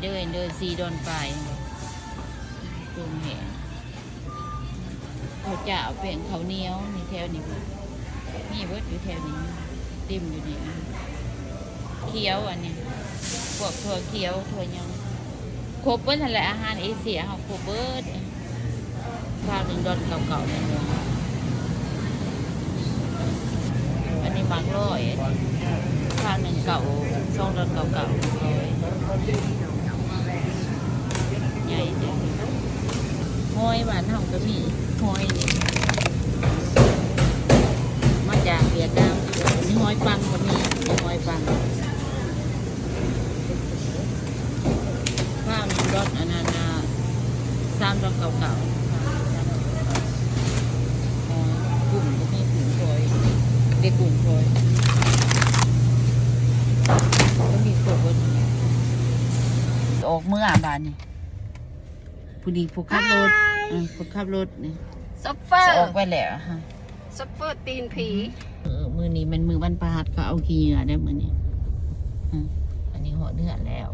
ເດີ ເດີ ສີ່ດອນປາຍ ເປັນແຫ້ງ ເຂົ້າຈ້າວ ແປ້ງເຂົ້າໜຽວ ນີ້ແຖວນີ້ ມີເບິດຢູ່ແຖວນີ້ ເຕັມຢູ່ນີ້ ຂຽວ ອັນນີ້ ພວກຖົ່ວຂຽວ ຖົ່ວຫຍັງ ຄົບເບິດຫັ້ນແຫຼະ ອາຫານເອເຊຍເຮົາຄົບເບິດ. ພາວໜຶ່ງດອນເກົ້າເກົ້າແມ່ນບໍ່? ອັນນີ້ໝາກຮ້ອຍ ພາວໜຶ່ງເກົ້າ ສອງດອນເກົ້າເກົ້າ ໃຫຍ່ເດ້. ຫອຍບ້ານເຮົາກໍມີ ຫອຍນີ້ ມາຈາກຫວຽດນາມ. ມີຫອຍປັງກໍມີ ມີຫອຍປັງ. ພາວໜຶ່ງດອນອັນນັ້ນນະ ສາມດອນເກົ້າເກົ້າ ກຸ້ງກໍມີ ກຸ້ງຝອຍ ເດັກກຸ້ງຝອຍ ກໍມີຄົບເບິດ. ອອກເມືອບາດນີ້ ຜູ້ນີ້ຜູ້ຂັບລົດ Hi ເອີ ຜູ້ຂັບລົດນີ້ ໂຊເຟີ ຊິອອກໄປແລ້ວ ໂຊເຟີຕີນຜີ. ເອີ ມື້ນີ້ແມ່ນມື້ວັນພະຫັດ ເຂົາເອົາຂີ້ເຫຍື້ອເດ້ມື້ນີ້. ເອີ ອັນນີ້ຮອດເຮືອນແລ້ວ